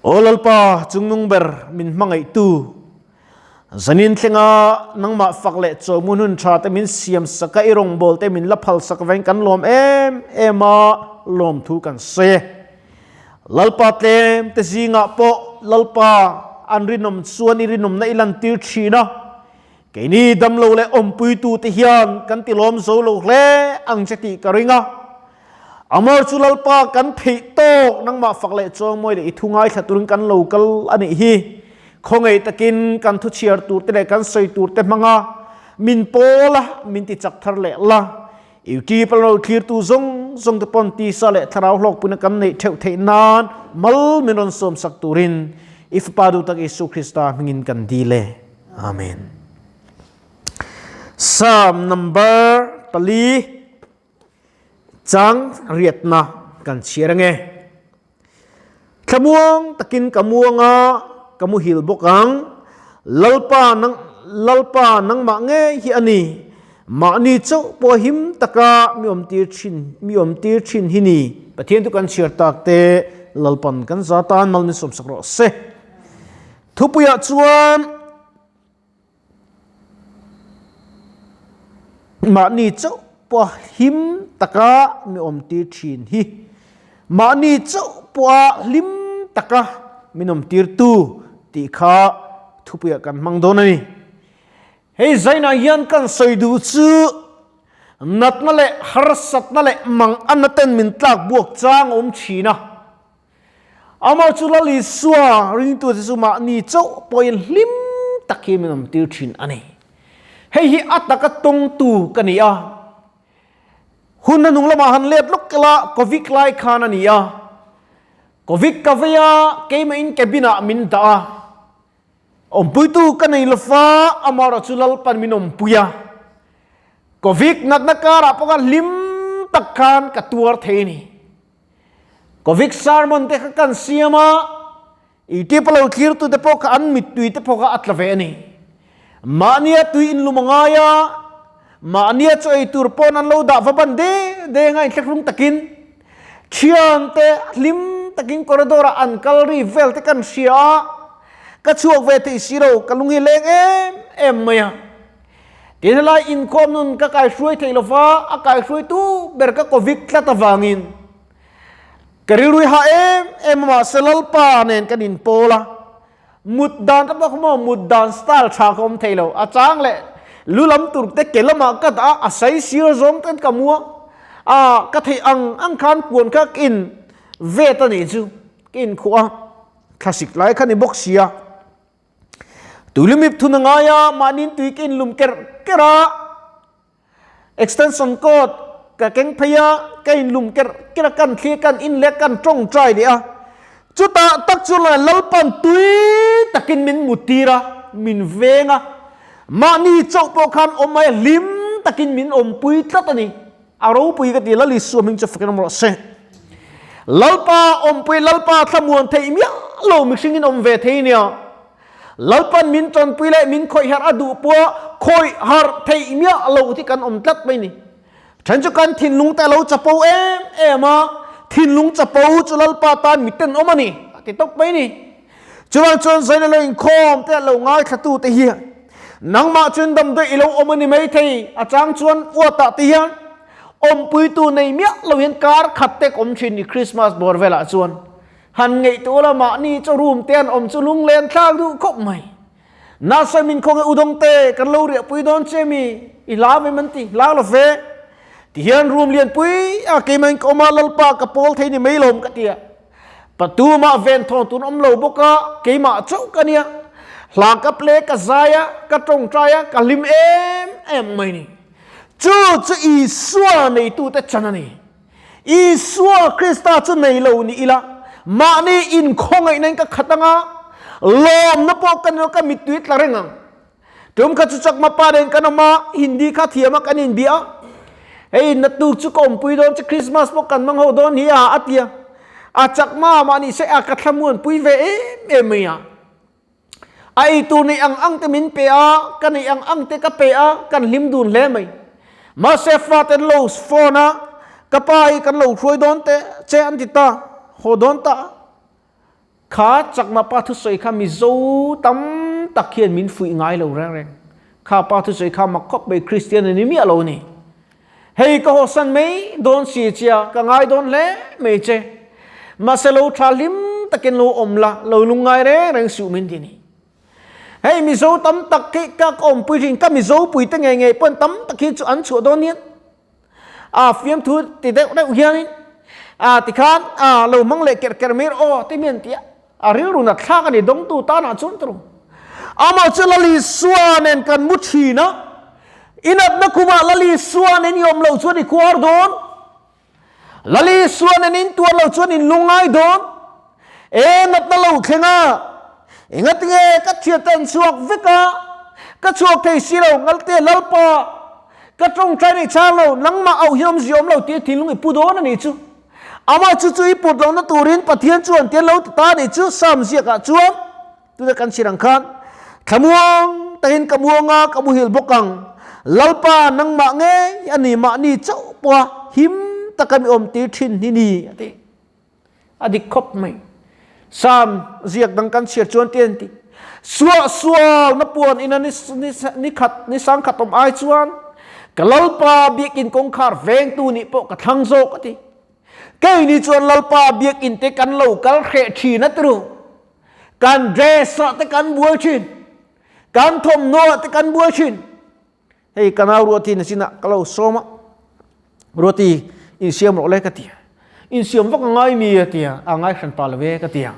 Aw Lalpa, chungnung ber min hmangaihtu, zanin thlenga nangmah fak leh chawhmun hun tha te min siam sak a, i rawngbâwl te min la phal sak avangin kan lawm em em a, lawmthu kan sawi e. Lalpa tlem te zingah pawh Lalpa an rinawm chuan i rinawmna i lantir thin a, keini damlo leh awmpuitu te hian kan tilawm zo lo hle ang che tih ka ring a. Amor chu Lalpa kan theih tawk nangmah fak leh chuangmawi leh i thu ngaithla turin kan lo kal a nih hi. Khawngaih takin kan thu chhiar tur te leh kan sawi tur te hmanga min pawl a, min ti chak thar leh la. Youtube a lo thlirtu zawng zawng te pawn tisa leh thlarau hlawkpuina kan neih theuh theih nan mal min rawn sawmsak turin i Fapa duh tak Isu Krista hmingin kan dil e. Amen. Psalm number pali. Chang riatna kan chhiar ange. Thlamuang takin ka muang a, ka muhil bawk ang. Lalpa nang Lalpa nangmah ngei hi a ni. Mahni chauh pawh him taka mi awmtir thin mi awmtir thin hi ni. Pathian chu kan chhiar tak te Lalpan kan za tan mal min sawmsak rawh se. Thupuiah chuan. Mahni chauh pawha hlim taka mi awmtir thin hi mahni chauh pawha hlim taka min awmtirtu tih kha thupuiah kan hmang dawn a ni. Hei zainah hian kan sawi duh chu natna leh harsatna leh manganna ten min tlak buak chang a awm thin a. Amah chu Lal Isua ringtute chu mahni chauh pawhin hlim tak hi min awmtir thin a ni. Hei hi a taka tawngtu ka ni a. Hun a nung lamah han let lawk ila Covid lai khan a ni a. Covid ka vei a, keimahin cabin ah min dah a. Awmpuitu ka nei lova, amaherawh chu Lalpan min awmpui a. Covid natna karah pawh khan hlim tak khan ka tuar thei a ni. Covid sermon te kha kan siam a, YouTube a lo thlirtu te pawh kha an mittui te pawh kha a tla ve a ni. Mahnia tui in lum a ngai a, mahnia chaw ei tur pawn an lo dah va ban de de nga inthlahrung takin thian te hlim takin corridor ah an kal ri vel te kan hria a, ka chhuak ve thei si lo, ka lung hi leng em em mai a. Tin helai inkhawm nun ka kaihruai thei lova, a kaihruaitu ber ka Covid tlat avangin ka rilrui hah em em a, mahse Lalpa nen kan inpawl a, mut dan ka bawk maw, mut dan style tha ka awm thei lo, a chang leh lu lam tur te ke lamah ka dah a, a sai sir zawng ten ka mu a, ah ka theih ang ang khan puan kha ka in vet a nih chu, ka inkhuh a, thlasik lai kha ni bawk sia. Tuilimip thun a ngai a, mahniin tui ka inlum kerh kerh a, extension cord ka keng phei a, ka inlum kerh kerh a, kan thli kan in leh kan tawngtai leh a. Chutah tak chu Lalpan tui takin min muttir a, min veng a, mahni chauh pawh khan awm mai a, hlim takin min awmpui tlat a ni. A ropui ka ti, Lal Isua hming chu fakin awm rawh se. Lalpa awmpui, Lalpa thlamuan theih miah lo mihringin awm ve thei nia. Lalpan min tanpui leh min khawih harh a duh pawh khawih harh theih miah lo hi kan awm tlat mai ni. Then chu kan thinlung te a lo chapo em em a, thinlung chapo chu Lalpa tan miten awm a ni a ti tawp mai ni. Chuvang chuan zaina lo inkhawm te lo ngaithlatu te hian nangmah chuan damdawi i lo awm a ni maithei, a chang chuan uatah te hian awmpuitu nei miah lo hian kar khat te ka awm thin ni Christmas bawr velah chuan han ngaihtuah la mahni chaw room te an awm chu lunglen thlak duh khawp mai. Nasa min khawnge udawng te kan lo riahpui dawn che mi i hlau em an ti hlau lo ve tihian room lianpui a keimah in ka awm a Lalpa ka pawl thei ni mai lawm ka ti a. Patumah ven thawn tun awm lo bawk a, keimah chauh ka nia. Hla ka ple, ka zai a, ka tawngtai a, ka hlim em em mai ni. Chu chu Isua neitute chan a ni. Isua Krista chu nei lo ni ila, mahni inkhawngaihna in ka khat anga, lawmna pawh ka nilo, ka mittui tla reng ang. Tum kha chu chakma pa nen kan awm a, Hindi kha thiam a kan inbia a. Hei naktuk chu ka awmpui dawn che Christmas pawh kan hmang ho dawn hi a a ti a. A chakma mah ni se a ka thlamuan pui ve em em mai a. A ei tur neih ang ang te min pe a, ka neih ang ang te ka pe a, kan hlim dun hle mai. Mahse faten lo phone a, ka pa hi kan lo hruai dawn te che an ti ta, haw dawn ta. Kha. Kha chakma pa thusawi kha Mizo tam tak hian min fuih ngai lo reng reng. Kha pa thusawi kha mak khawp mai Kristian a ni miah lo a ni. Hei ka hawsan mai dawn si chia ka ngai dawn hle mai che. Mahse lo tha hlim takin lo awm la, lo lungngai reng reng suh min ti a ni. Hei Mizo tam tak hi ka awmpui thin, ka Mizo puite ngei ngei pawn tam tak hi chu an chhuah dawn hian a fiamthu ti deuh deuh hianin a tikhan a lo hmang leh kerh kerh mai aw ti mian tia a rilru nat thlak a ni dawngtu tanah chuan turu amah chu Lalisua nen kan mu thin a inatna khumah Lalisua nen i awm loh chuan i khuar dawn Lalisua nen in tuar loh chuan in lungngai dawn e natna lo thleng a engatinge ka thiat an chhuak vek a ka chhuak thei si lo ngalte Lalpa Ka tawngtai nei chang lo, nangmah auh hi awmzia awm lo tih thinlung i pu dawn a nih chu. Amah chu chu i put lohna turin Pathian chuan tian lo ti ta a nih chu, Psalm ziakah chuan tuna kan chhir ang khan, Thlamuang takin ka muang a, ka muhil bawk ang. Lalpa, nangmah ngei a ni, mahni chauh pawha him taka mi awm tir thin hi ni, a ti. A dik khawp mai. Psalm ziak dang kan chhiar chuan ti an ti. Suah sual na puan ina ni, ni, ni khat ni sang khat awm ai chuan ka Lalpa biakin kawngkhar vengtu nih pawh ka thlang zawk a ti. Kei ni chuan Lalpa biakin te kan lo kal hreh thin a tiru. Kan dress ah te kan buai thin. Kan thawmhnaw ah te kan buai thin. Hei ka nau Ruati na chinah ka lo sawm a, Ruati insiam rawh le ka ti a, insiam vak a ngai mi a ti a, a ngai hran pa lo ve ka ti a.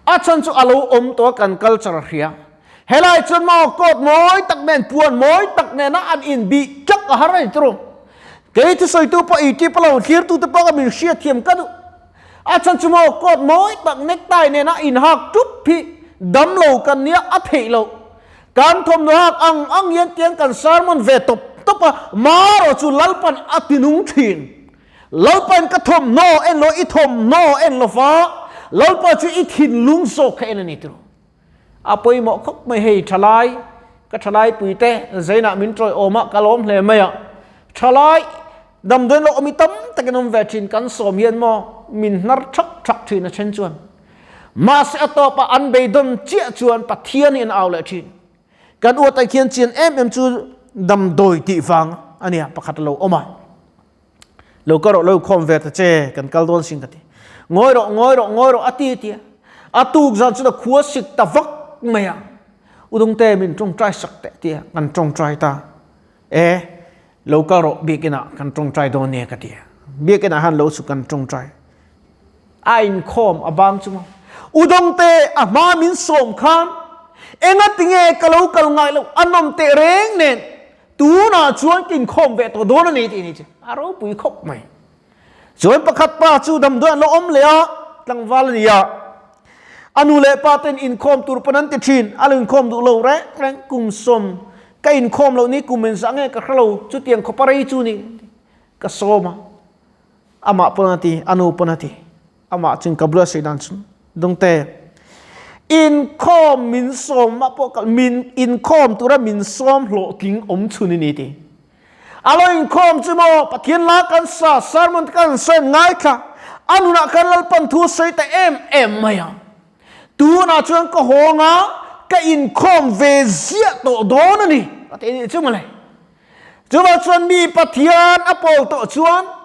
A chhan chu a lo awm tawh a kan culture a hria. Helai chuan maw coat mawi tak nen puan mawi tak nena an inbih tlat a har a ni tawh. Kei thusawitu pawh ei tip a lo thlirtu te pawh ka min hriatthiam ka duh. A chhan chu maw coat mawi tak necktie nena inhak tup hi damlo kan nia a theih loh. Kan thawmhnaw hak ang ang hian tiang kan sermon ve tawp tawp a, marawh chu Lalpan a ti nung thin. Lalpan ka thawmhnaw en lo, i thawmhnaw en lo va, Lalpa chu i thinlung zawk kha en a ni tiro. A pawimawh khawp mai hei thalai, ka thalai puite zainah min tawi awm a, ka lawm hle mai a. Thalai damdawiin lo awm i tam takin awm ve thin, kan sawm hian maw min hnar thak thak thin a then chuan. Mahse a tawpah an beidawn chiah chuan Pathian hi an au leh thin. Kan uatai khian chian em em chu damdawi tih vang a nia pakhat a lo awm a. Lo ka rawh lo khawm ve ta che kan kal dawn sin ka ti. Ngawi rawh ngawi rawh ngawi rawh a ti tia. A tuk zan chuan a khua sik ta vak mai a. Udungte min tawngtai sak teh tia kan tawngtai ta. E lo kal rawh biakinah kan tawngtai dawn nia ka ti. Biakinah han lo chu kan tawngtai. A inkhawm a bang chunga Udawngte a hma min sawm khan engatinge ka lo kal ngai loh a nawm teh reng nen tunah chuan ka inkhawm ve tawh dawn a ni tih ni chu a ropui khawp mai. Chuan pakhat pa chu damdawi an lo awm leh a, tlangval a ni a. A nu leh pa ten inkhawm tur pawn an ti thin, a lo inkhawm duh lo reng reng kum sawm ka inkhawm loh ni kum engzah nge ka hre lo chutiang khawpa rei chu ni ka sawm a. Amah pawn a ti, a nu pawn a ti. Amah chuan ka bula sawi dan chu Dungte, inkhawm min sawm mah pawh kal, min inkhawm tura min sawm hlawhtling awm chhun i ni ti. A lo inkhawm chu maw Pathian la kan sa, sermon te kan sawi ngaithla, a nunah khan Lalpan thu sawi ta em em mai a. Tunah chuan ka hawng a, ka inkhawm ve ziah tawh dawn a ni, a ti a nih chu mawle. Chuvang chuan mi Pathian a pawl tawh chuan,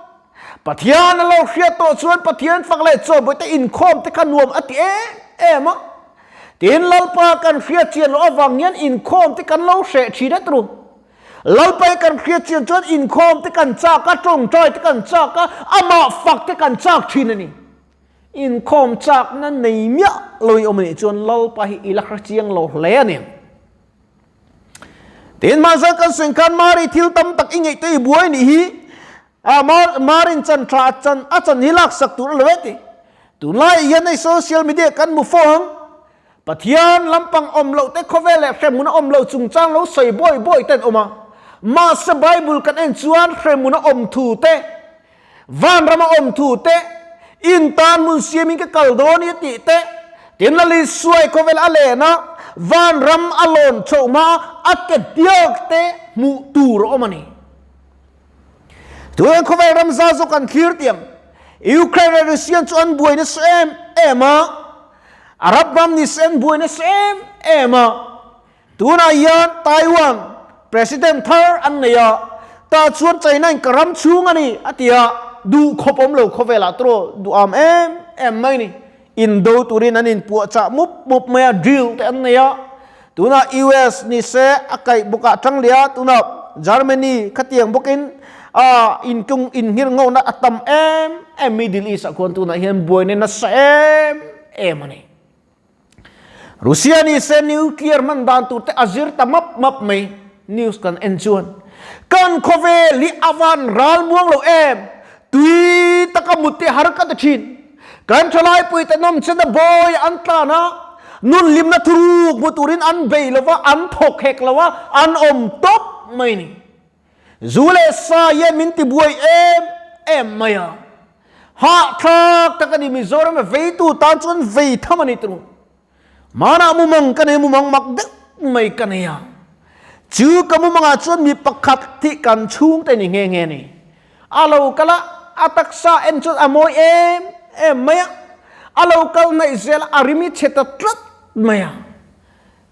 Pathian a lo hriat tawh chuan Pathian fak leh chaw te inkhawm te kha nuam a ti em em a. Tin, Lalpa kan hriat chian loh avang hian inkhawm te kan lo hreh thin a tru. Lalpa hi kan hriat chian chuan inkhawm te kan chak a, tawngtai te kan chak a, amah fak te kan chak thin a ni. Inkhawm chakna nei miah lo i awm a nih chuan Lalpa hi i la hre chiang lo hle a ni. Tin mahse kan sawi khan Mari thil tam tak i ngeih te i buai nih hi a Marin chan tha a chan a chan hi lak sak tur a lo e ti. Tunlai hian hei social media kan hmu fo ang. Pathian lampang awm loh te khawvel leh hremhmun a awm loh chungchang lo sawi bawi bawi te an awm a. Mahse Bible kan en chuan hremhmun a awm thu te, vanram a awm thu te, in tan hmun siamin ka kal dawn i a tih te, tin Lali Suai khawvel a len a, vanram a lawn chhoh hma a ke biak te hmuh tur a awm a ni. Tuiang khawvel ram za zawk an thlir tiang. Ukraine leh Russian chu an buai nasa em em a. Arab ram ni se an buai nasa em em a. Tunah hian Taiwan President thar an nei a, tah chuan China in ka ram chhung a ni a ti a, duh khawp awm lo khawvelah tawh duham em em mai ni. Indo turin an inpuahchah mup mup mai a, drill te an nei a. Tunah US ni se a kaih bawkah tang leh a, tunah Germany khatiang bawkin a inkung inhngir ngawhna a tam em em Middle East ah khuan tunah hian buaina nasa em em a ni. Russia ni se nuclear hman dan tur te a zir ta map map mai news kan en chuan kan khawvel hi a van ral muang lo em tui taka mut te har ka ti thin kan thalai pui te nawm chen a bawi an tlan a nun hlimna thuruk hmu turin an bei lova an thawk hek lo a an awm tawp mai ni. Zu leh sa hian min ti buai em em mai a. Hahthlak tak a ni Mizoram a veitu tan chuan vei tham a ni turu. Hmanah mumang ka nei mumang mak deuh mai ka nei a. Chu ka mumangah chuan mi pakhat hi kan chhungte ni nghe nghe ni. A lo kal a, a taksa en chuan a mawi em em mai a. A lo kal hnaih zel a, a rim hi chhe ta tlat mai a.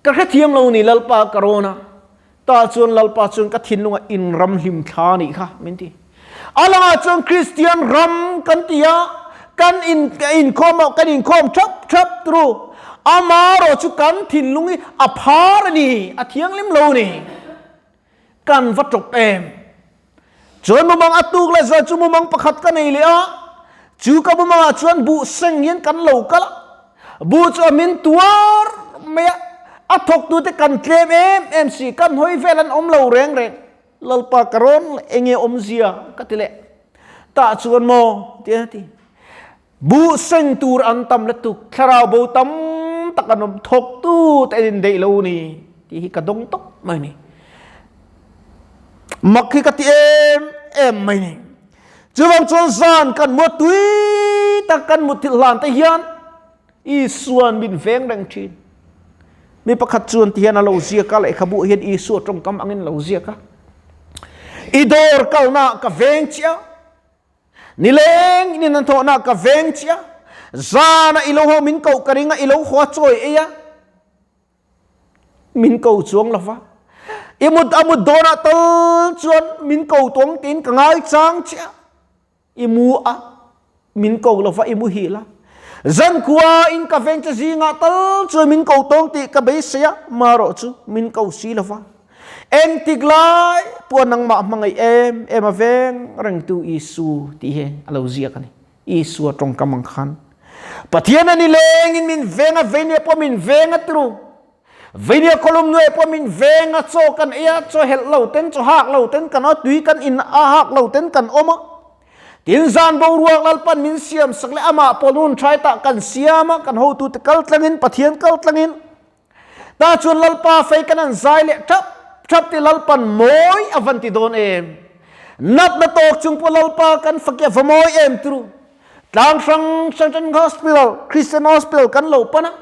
Ka hrethiam lo ni Lalpa ka rawn a. Tah chuan Lalpa chuan ka thinlungah in ram hlim thla anih kha min ti. A langah chuan Kristian ram kan ti a, kan in inkhawm a, kan inkhawm thap thap turu. Amarawh chu kan thinlung hi a phar a ni, a thianghlim lo a ni. Kan va tawp em. Chuan mumang a tuk leh zual chu mumang pakhat ka nei leh a, chu ka mumangah chuan buh seng hian kan lo kal a, buh chu a min tuar mai a, a thawktute kan tlem em em si, kan hawi vel an awm lo reng reng, Lalpa ka rawn leh enge awmzia ka ti leh, tah chuan maw ti a ti. Buh seng tur an tam lutuk, thlarau bo tam tak an awm, thawktu te an indeih lo ni tih hi ka dawng tawp mai ni. Mak hi ka ti em em mai ni. Chuvang chuan zan kan mu tui tak kan mutthilh hlan te hian Isuan min veng reng thin. Mi pakhat chuan ti hian a lo ziak a, lehkhabu hian Isua tawngkam angin a lo ziak a. I dawr kalna ka veng chiah. Nileng in an thawhna ka veng chiah. Zana i lo haw min koh ka ring a, i lo haw a chawi ei a. Min ko chuang lova. I mut a mut dawnah tal chuan min ko tawng tiin ka ngai chang chiah. I mu a min ko lova i muhil a. Zan khua in ka veng che zingah tal chuan min ko tawng tih ka beisei a, marawh chu min ko si lova. Engtik lai pawh nangmah hmangaih em em a veng rengtu Isu tih hi a lo ziak a ni. Isua tawngkam ang khan Pathian a ni lengin min veng a, veinia pawh min veng a turu. Veinia kawlum nuai pawh min veng a, chaw kan ei a, chaw helh lo ten, chaw hak lo ten kan awm a, tui kan in a hak lo ten kan awm a. Tin zan boruak Lalpan min siam sak leh amah pawh nun tha tah kan siam a, kan hotute kal tlangin, Pathian kal tlangin Tah chuan Lalpa fei kan an zai leh thap thap ti Lalpan mawi a van ti dawn em? Natna tawk chung pawh Lalpa kan fak i a va mawi em turu. Tlang hrang hrang ṭhen hospital, Christian hospital kan lo pan a.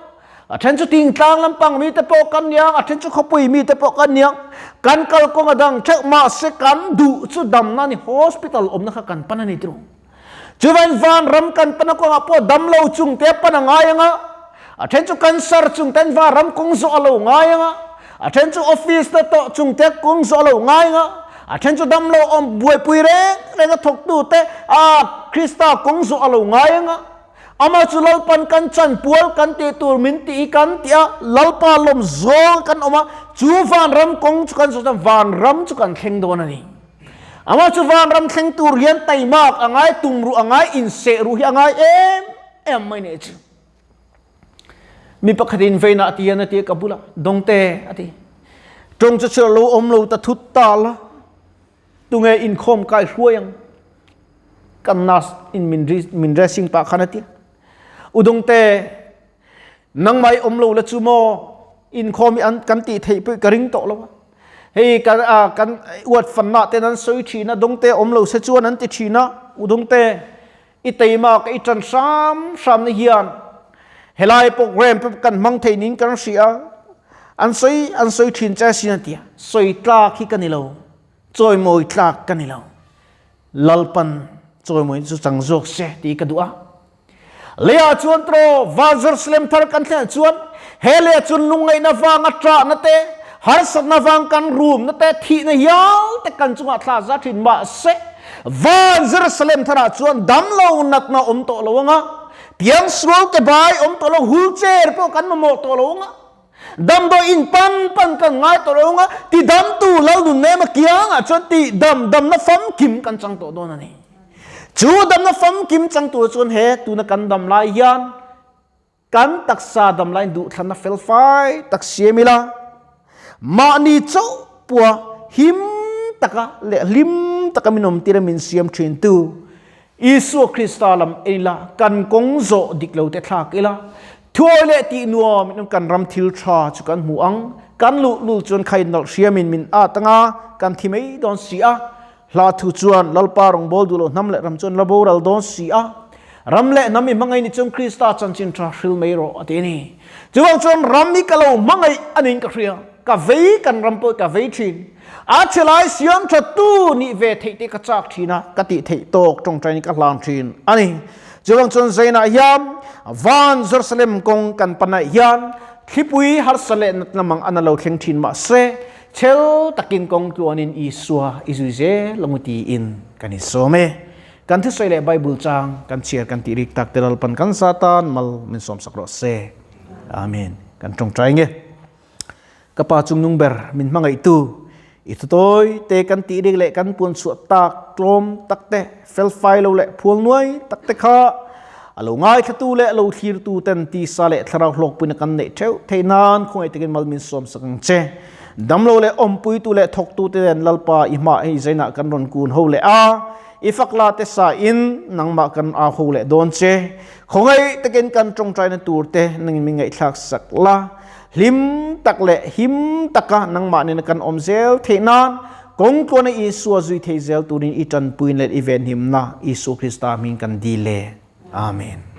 A ṭhen chu tingtlang lampang mite pawh kan niang, a ṭhen chu khawpui mite pawh kan niang. Kan kalkawng a dang ṭheuh mahse kan duh chu damna ni hospital awmna kha kan pan a ni turu. Chuvain vanram kan pan a kawngah pawh damlo chung te a pan a ngai ang a, a then chu cancer chung ten vanram kawng zawh a lo ngai ang a, a then chu office te tawh chung te kawng zawh a lo ngai ang a, a then chu damlo awm buaipui reng reng a thawktu te a Krista kawng zawh a lo ngai ang a. Amah chu Lalpan kan chanpual kan tih tur min tih hi kan tih a, Lalpa lawm zawng kan awm a, chu vanram kawng chu kan zawh chuan vanram chu kan thleng dawn a ni. Amah chu vanram thleng tur hian taimak a ngai, tumruh a ngai, inseh ruh hi a ngai em em mai nih chu. Mi pakhatin veina a ti hian a ti a, ka bulah Dawngte a ti. Tawng chu chhiar lo awm lo ta thut ta la, tunge inkhawm kai hruai ang? Kan nurse in min min dressing pah khan a ti a. U Dawngte, nangmah i awm lo la chu maw inkhawm hi an kan tih theih pawh ka ring tawh lo a. Hei kan a kan uat fanna ten an sawi thin a, dawngte awm lo se chuan an ti thin a, u dawngte i teima ka i tan hram hram na hian helai program pawh kan hmang thei niin kan hria a, an sawi an sawi thin che asin a ti a, sawi tlak hi ka ni lo, chawimawi tlak ka ni lo, Lalpan chawimawi chu chang zawk se tih ka duh a. Leiah chuan tro van Jerusalem thar kan thlen chuan he leiah chuan lungngaihna vanga ṭahna te, harsatna vang kan rumna te, thihna hial te kan chungah thla za ṭhin. Mahse, van Jerusalem tharah chuan damlo natna awm tawh lo anga, piangsual ke bai awm tawh lo, wheelchair pawh kan mamawh tawh lo anga, damdawi in pan pan kan ngai tawh lo anga, tidamtu Lalnunnem a kiangah chuan tihdam damna famkim kan chang tawh dawn a ni. Chu damna famkim chang tur chuan he tuna kan dam lai hian kan taksa dam laiin duhthlanna fel fai tak siam ila, mahni chauh pua him taka leh hlim taka min awm tira min siam thin tu Isua Krista lam en ila, kan kawng zawh dik lo te thlak ila, thuawi leh tih nuam in kan ram thil tha chu kan hmu ang, kan luhlul chuan khain nalh hriamin min at anga kan thi mai dawn si a. Hla thu chuan Lalpa rawngbâwl duh loh hnam leh ram chuan la boral dâwn si a, ram leh hnam i hmangaih ni chuan Krista chanchin ṭha hril mai rawh a ti a ni. Chuvang chuan ram hi ka lo hmangaih a niin ka hria, ka vei kan ram pawh hi ka vei ṭhin. A chhe lai siam ṭha tu nih ve theih te ka châk ṭhin a, ka tih theih tâwk ṭawngṭai ni ka hlân ṭhin a ni. Chuvang chuan Zainah hian van Jerusalem kawng kan panah hian thlipui harsa leh natna mang a na lo thleng ṭhin mahse, Chel takin kawng tluanin Isua i zui zel ang u tiin kan insawm e. Kan thusawi leh Bible chang kan chhiar kan tih rik tak te Lalpan kan za tan mal min sawmsak rawh se. Amen. Kan tawngtai nge. Ka Pa chungnung ber min hmangaihtu i thutawi te kan tih rik leh kan puan chhuah tak tlawm tak te felfai lo leh phual nuai tak te kha a lo ngaithlatu leh a lo thlirtu ten tisa leh thlarau hlawkpuina kan neih theuh theih nan khawngaih takin mal min sawmsak ang che. Damlo leh awmpuitu leh thawktu te nen Lalpa i hmah hei zainah kan rawn kun ho leh a, i fakla te sa in nangmah kan au ho leh dawn che. Khawngaih takin kan tawngtaina tur te nangin min ngaihthlak sak la, hlim tak leh him taka nangmah nena kan awm zel theih nan Kawng tluana Isua zui thei zel turin i tanpuina leh i venhimna Isua Krista hming kan dil e. Amen.